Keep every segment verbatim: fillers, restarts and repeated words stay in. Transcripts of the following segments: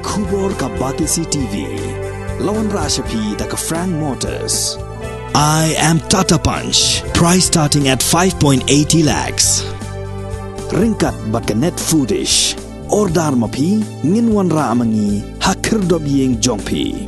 Khubor ka Batesi T V. La wanrah sha phi da ka Frank Motors. I am Tata Punch. Price starting at five point eighty lakhs. Ryngkat bad ka Net Foodish. Order ma phi, ngin wanrah ma ngi ha khyrdop ïing jong phi.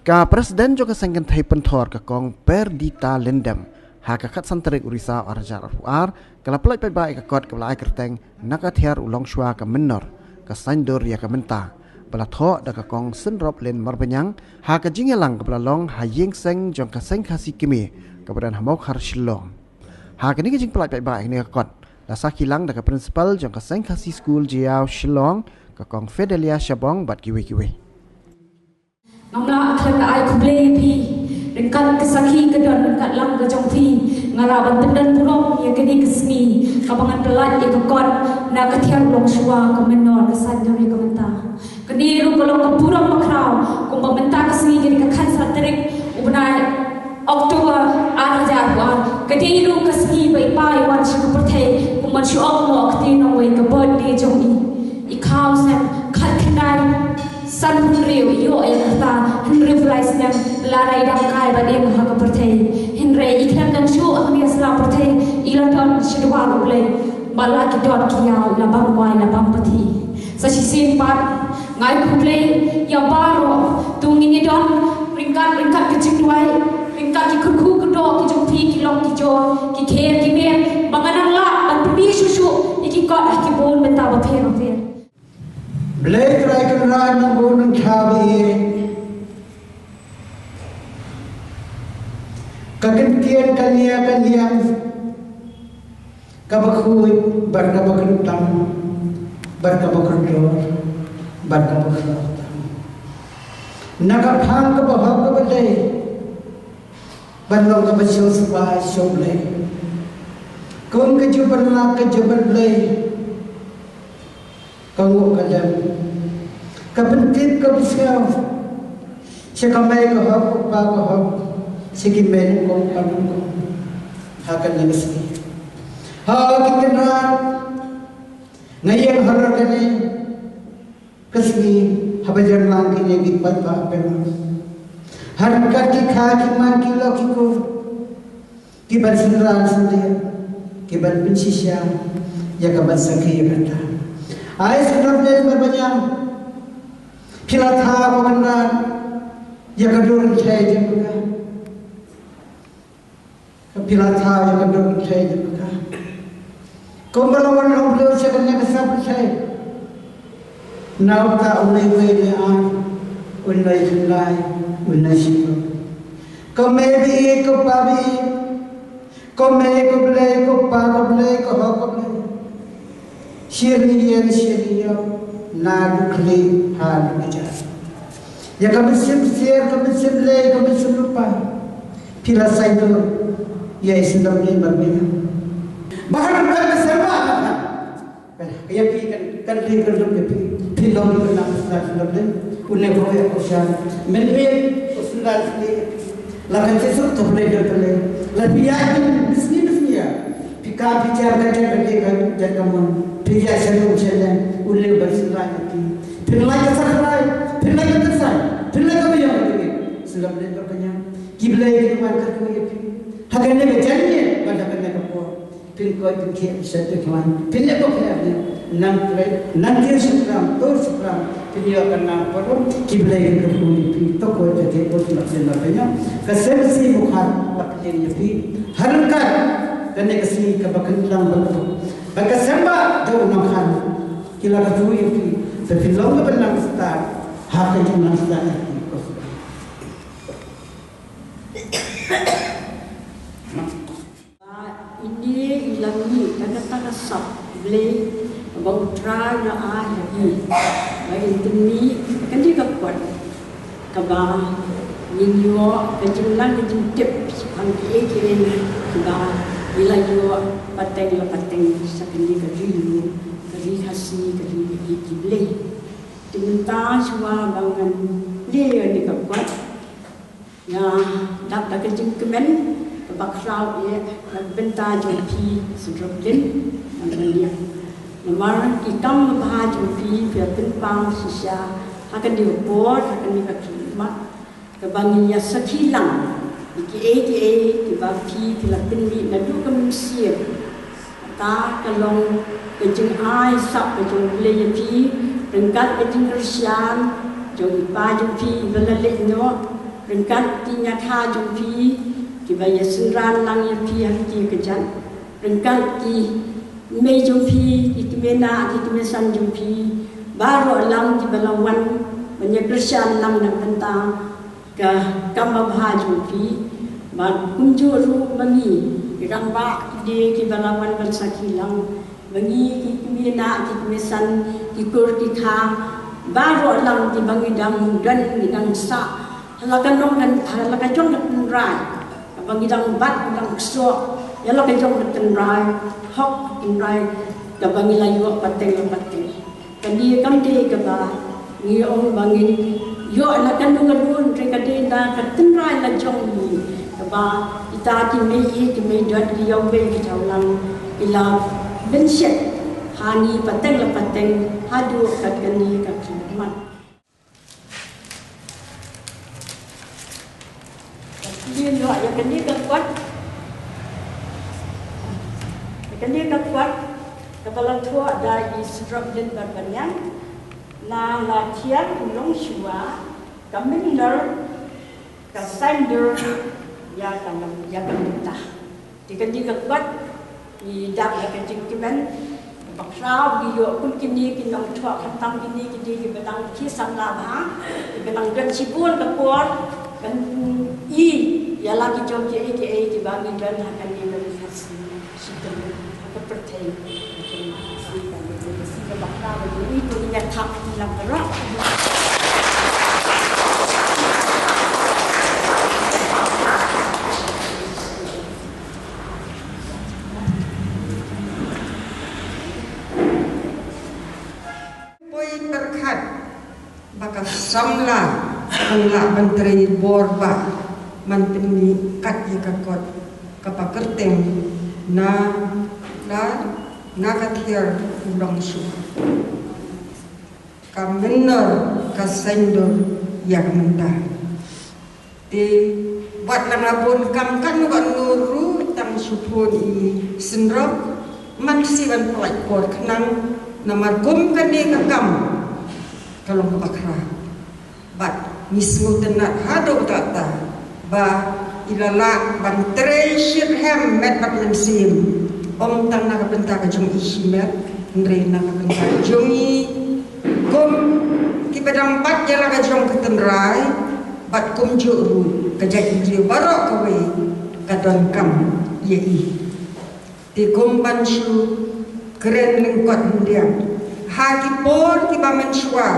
Ka President jong ka Seng Kynthei Pynthor, ka Kong Perdita Lyngdoh, ha ka khatsan tarik u Risaw ar hajar arphew ar, ka la pyllait paidbah ïa ka kot kaba la ai kyrteng Na Ka Thiar U Longshuwa Ka Mynnor Ka Saiñdur ïa Ka Mynta, ba la thoh da ka Kong Synroplin Marbaniang, ha ka jingïalang kaba la long ha ïing seng jong ka Seng Khasi Kmie kaba don ha Mawkhar, Shillong. Ha kane ka jingpyllait paidbah ïa kane ka kot, la sakhi lang da ka Principal jong ka Seng Khasi School Jaïaw, Shillong, ka Kong Fidelia Shabong bad kiwei kiwei. Ngam lah khlem da ai khublei ïa phi. Ryngkat ka sakhi ka don ryngkat lang ka jong phi, nga lah ban pyndon burom ïa kane ka sngi kaba ngan pyllait ïa ka kot Na Ka Thiar U Longshuwa Ka Mynnor Ka Saiñdur ïa Ka Mynta. Kane ruh ka long ka burom bakhraw, kumba mynta ka sngi kane ka khatsan tarik u bnai October ar hajar arphew ar, ka dei ruh ka sngi ba i pa i wan sha ka pyrthei, kumban shu ong mo ka dei nongwei ka birthday jong i. I khaw snem khatkhyndai sanphew hynriew, i ïoh ïa ka rta hynriewphew lai snem, la dei dang kai bad im ha ka pyrthei. Hynrei i khlem don shuh ha kane ka sla pyrthei, i la don sha dwar U Blei. Bad la ki dot ki ïaw, i la bam kwai, i la bam pathi. Sa shisien pat nga ai khublei ïa baroh. To ngin ïa don ryngkat, ryngkat ka jingduwai, ryngkat ki kyrkhu kyrdoh ki jong phi, ki lok ki jor, ki kher ki mer, ba ngan nang lah ban pynmih shuh shuh ïa ki kot ha ki bun bynta bapher bapher. Blei Trai Kynrad nongbuh nongthaw ba ïeit, ka kyntien, ka nia, ka liang, kaba khuid bad kaba kyntang, bad kaba kordor bad kaba kordor. Na ka phang kaba hok kaba dei, ban long kaba sngewsih sha U Blei. Kum ka jubab, ka jubab Blei, ka nguh ka dem, ka pyntip ka pynsngew sha ka mei ka hok, ka pa ka hok, sha ki mei nyngkong pa nyngkong. Ha kane ka sngi, ha ki kynrad, nga ïeng halor kane ka sngi, haba jan lang kine ki paidbah baroh, ha ryngkat ki kha ki man, ki lok ki kur, ki ban synran syndiat, ki ban pynshisha ïa ka ban sakhi ïa kata. Ai Synroplin Marbaniang, phi la thaw, ko Kynrad, ïa ka dur kynthei jong ka. Ka phi la thaw ïa ka dur kynthei jong ka. Kumba la wan long briew sha kane ka sla pyrthei, na uta u nongwei ne ar, u nongkhyndai, u nongshiphew. Ko mei ba ïeit, ko pa ba ïeit, ko mei ko Blei, ko pa ko Blei, ko hok ko Blei. Shirngi ïeng shirngi ïoh, naduh khlieh haduh kjat. Ïa ka mynsiem ksiar, ka mynsiem lei, ka mynsiem lypa, phi la saiñdur ïa i Synroplin Marbaniang. Ba ha ryngkat ka syrwa, ïa phi kan, kan phi kan long ïa phi. Phi long ka nam sa Synroplin. Une hoi ko shan. Men me ko sura sli. La kan sesuk to play, to play. La phi ïa phi bisni bisni ïa. Phi ka phi jar ka jar ka jar ka jar ka mon. Phi ïa shan u shan ïa. Une ba sura ïa phi. Phi la ka sa rai. Phi la ka sa. Phi la ka ba ïa ka phi. Synroplin Marbaniang. Ki Blei ki wan ka tu ïa phi. Ha kane ka jan ïa. Ba ha kane ka por. Phin koit phin khie phin shet phin khlaiñ. Phin ïa ko phin ïa phin. Nang trei, nang kiew shaphrang, tur shaphrang. Phin ïa ka nang parom, ki Blei ki kyrkhu ïa phi. To koit phin khie, to phin ïa phin ïa phin ïa. Ka Seng Khasi Mawkhar la pynlong ïa phi. Ha ryngkat kane ka sngi kaba kyntang bad ka, bad ka seng ba jong u nongkhan, ki la kyrkhu ïa phi. Te phin long kaba nang stad ha ka jingstad ïa phi. Ba ine i la mih da kata ka sap Blei ba U Trai u la ai ha i, ba in pynmih kane ka kot kaba ngin ïoh ka jingnang ka jingtip shaphang kiei kiei kiba i la ïoh pateng la pateng sha kane ka ri lum, ka ri Khasi, ka ri ba ïeit ki Blei. Te mynta shuwa ba ngan leh ïa kane ka kot, nga dap da ka jingkmen kaba khraw eh na ka bynta jong phi Synroplin Marbaniang. Namar ki kam babha jong phi phi ïa pynpaw shisha ha kane ka por, ha kane ka khlieh mat, kaba ngin ïa sakhi lang ïa kiei kiei kiba phi phi la pynmih naduh ka mynsiem. Kata ka long ka jingai sap ka jong U Blei ïa phi ryngkat ka jingkyrshan jong i pa jong phi iba la leit noh, ryngkat ki ñiangkha jong phi kiba ïa synran lang ïa phi ha kti ka jait, ryngkat ki mei jong phi, ki kmie nah, ki kmie san jong phi baroh lang kiba la wan ban ïa kyrshan lang na ka bynta ka kam babha jong phi. Bad kumjuh ruh ma ngi ki rangbah ki dei kiba la wan ban sakhi lang, ma ngi ki kmie nah, ki kmie san, ki kur ki kha, baroh lang kiba ngi dang don, ngi dang sah ha la ka nong kan, ha la ka jong ka tynrai, kaba ngi dang bat, ngi dang ksoh ïa la ka jong ka tynrai, hok ka tynrai kaba ngi la ïoh pateng la pateng. Kane kam dei kaba ngi ong ba ngin ïoh na kano kano, hynrei ka dei na ka tynrai la jong ngi, kaba kita ki mei ïeit ki mei dot ki ïawei ki jawlang ki la mynshet ha ngi pateng la pateng haduh kat kane ka khlieh mat. Lin noh ïa kane ka kot, ïa kane ka kot kaba la thoh da i Syndrop Lynbad Baniang, na la thiang u longshuwa ka mynder ka saiñdur ïa ka long ïa ka mynta. Te kane ka kot ngi dap ïa ka jingkmen ba khraw ngi ïoh kum kine ki nongthoh khamtam kine ki dei kiba dang ki samla bha, kiba dang don shibun ka por ban i ïa la ki jong kiei kiei kiba ngi don ha kane ka ri Khasi. Shibun ha ka pyrthei. Kaba khraw ngi i to ngi ïa thap ki lang ka rok. Poi pyrkhat ba ka samla kan lah ban trei bor ba man pynmih kat ïa ka kot kaba kyrteng na la na ka thiar u longshuwa. Ka mynder ka saiñdur ïa ka mynta. Te wat la nga bun kam katno katno ruh tang shu phone i Syndrop, man shi ban pynlait por khnang namar kum kane ka kam ka long kaba khraw. Bad ngi sngewtynnat haduh katta ba i la lah ban trei shitrhem met bad mynsiem. Ym tang na ka bynta ka jong i shimet hynrei na ka bynta ka jong i kum kiba dang bat ïa la ka jong ka tynrai bad kumjuh ruh ka jaitbynriew baroh kawei ka donkam ïa i. Te kum ban shu kren lyngkot hynrei ha ki por kiba mynshuwa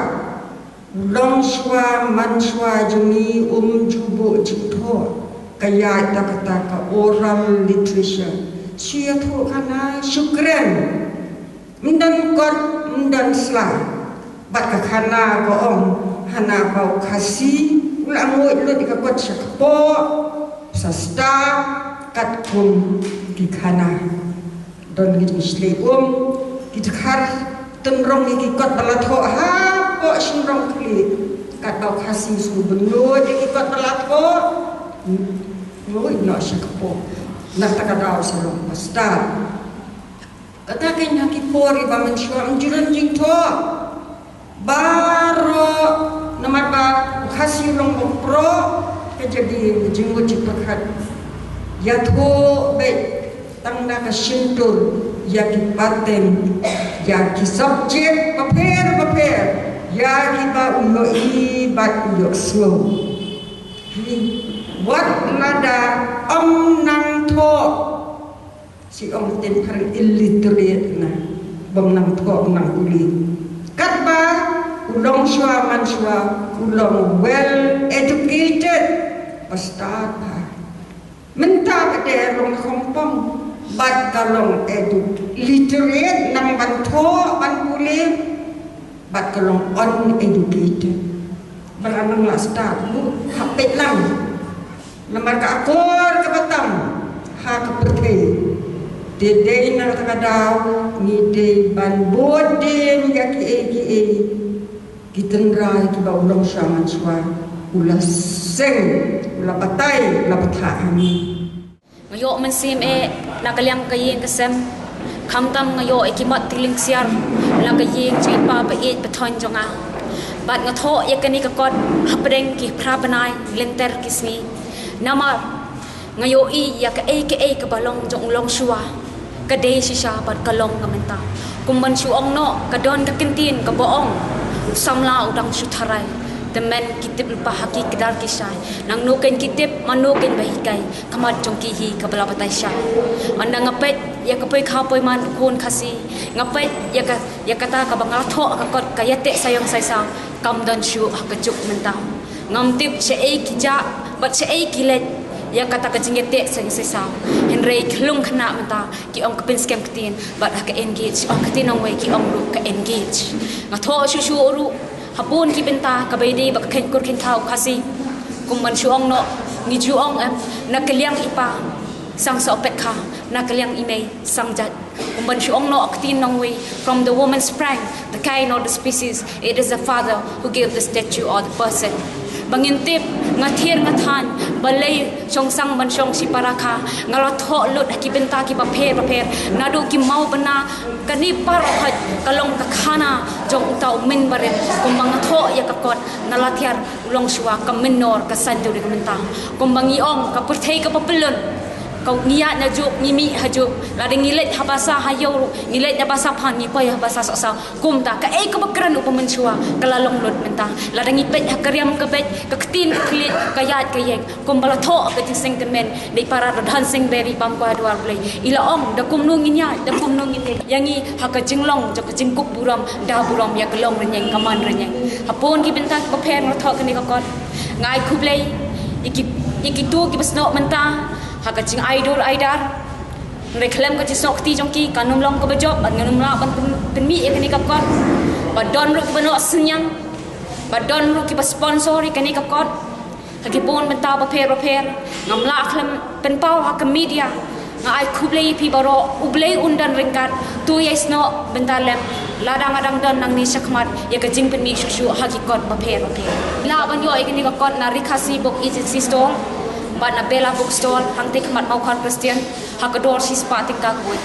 u longshuwa manshuwa jong ngi um ju buh jingthoh ka ïaid da kata ka oral literature. Shu ïathuh khana shu kren. Ym don kot ym don sla. Bad ka khana ka ong hana ba u Khasi u la nguid lut ïa ka kot sha kpoh sa stad katkum ki khana. Don ki jingshlei um ki dkhar tynrong ïa ki kot ba la thoh hapoh shnong khlieh. Katba u Khasi u sngewbynnud ïa ki kot ba la thoh, nguid noh sha kpoh. Na kata ka daw sa long ba stad. Kata kein ha ki por iba mynshuwa ym ju don jingthoh. Baroh namar ba u Khasi u long ba proh ka jingmut jingpyrkhat. Ïathuh beit tang na ka shyntur ïa ki pateng ïa ki subject bapher bapher ïa kiba u ïohi bad u ïohsngew. Wat lada ym nang thoh. Shi ong ten phareng illiterate na bym nang thoh nang pule. Katba u longshuwa manshuwa u long well educated. Ba stad bha. Mynta ka dei long khompong bad ka long edu literate nang ban thoh ban pule. Bad ka long uneducated. Ba la nang la stad buh ha peit lang. Namar ka akor kaba tam ha ka pyrthei. Te dei na kata ka daw ngi dei ban bud dien ïa kiei kiei ki tynrai kiba u longshuwa manshuwa u la seng, u la batai, u la bthah ha ngi. Nga ïoh mynsiem eh na ka liang ka ïing ka sem. Khamtam nga ïoh ïa ki mat tling ksiar na ka ïing jong i pa ba ïeit ba thoiñ jong nga. Bad nga thoh ïa kane ka kot hapdeng ki phra bnai lynter ki sngi. Namar nga ïohi ïa kaei kaei kaba long jong u longshuwa ka dei shisha bad ka long ka mynta. Kum ban shu ong noh ka don ka ktien kaba ong u samla u dang shu tharai. Tymmen ki tip lypa ha ki kdar ki shai. Nangno kein ki tip, mano kein ba hikai. Ka mat jong ki hi kaba la batai shai. Ynda nga peit ïa ka poi kha poi man ka khun Khasi, nga peit ïa ka, ïa kata kaba nga la thoh ka kot ka ïateh saiong saisaw, kam don shuh ha ka juk mynta. Ngam tip shaei ki jah bad shaei ki leit ïa kata ka jingïateh saiong saisaw. Hynrei khlung khynnah mynta ki ong ka pynskhem ktien bad ha ka engage, ong ka ktien nongwei ki ong ruh ka engage. Nga thoh shuh shuh ruh ha bun ki bynta kaba ïadei bad ka kheiñ kur kheiñ thaw Khasi. Kum ban shu ong noh, ngi ju ong em, na ka liang i pa sang soh pet kha, na ka liang i mei sang jait. Kum ban shu ong noh ka ktien nongwei, from the woman sprang the kind or the species, it is the father who gave the statue or the person. Ba ngin tip, nga thier nga than balei shong sang ban shong shi para kha. Nga la thoh lut ha ki bynta kiba pher ba pher, naduh ki maw bna, kane baroh ka long ka khana jong uta u mynbarim. Kumba nga thoh ïa ka kot, nga la thiar u longshuwa ka mynnor ka saiñ duri ka mynta. Kumba ngi ong ka pyrthei kaba pyllun, ka ngi ïaid na juk, ngi mih ha juk. Lada ngi leit ha basa ha ïew ruh, ngi leit na basa phan, ngi poi ha basa sohsaw. Kumta kaei kaba kren u ba mynshuwa ka la long lut mynta. Lada ngi peit ha ka riam ka beit, ka ktien ka thylliej, ka ïaid ka ïeng. Kumba la thoh ka jingseng tymmen da i para Radhan Singh Beri, Bam Kwai Dwar Blei, i la ong da kumno ngin ïaid, da kumno ngin leit. Ïa ngi ha ka jinglong jong ka jingkup burom, da burom ïa ka long rynïeng, ka man rynïeng. Ha bun ki bynta kiba pher nga la thoh kane ka kot. Nga ai khublei ïa ki, ïa kito kiba snoh mynta ha ka jingai dur ai dar. Hynrei khlem ka jingsnoh kti jong ki kan ym long kaba jop, bad ngan ym lah ban pyn-, pynmih ïa kane ka kot. Ba don ruh kiba noh synñiang, ba don ruh kiba sponsor ïa kane ka kot. Ha ki bun bynta bapher bapher, ngam lah khlem pynpaw ha ka media. Nga ai khublei ïa phi baroh, U Blei un don ryngkat, to ïai snoh bynta lem. Lada nga dang don nangne shakhmat ïa ka jingpynmih shuh shuh ha ki kot bapher bapher. Lah ban ïoh ïa kane ka kot na Ri Khasi Book Agency Store bad na Bella Book Store hangtei khmat Mawkhar Christian, ha ka dor shispah tyngka kawei.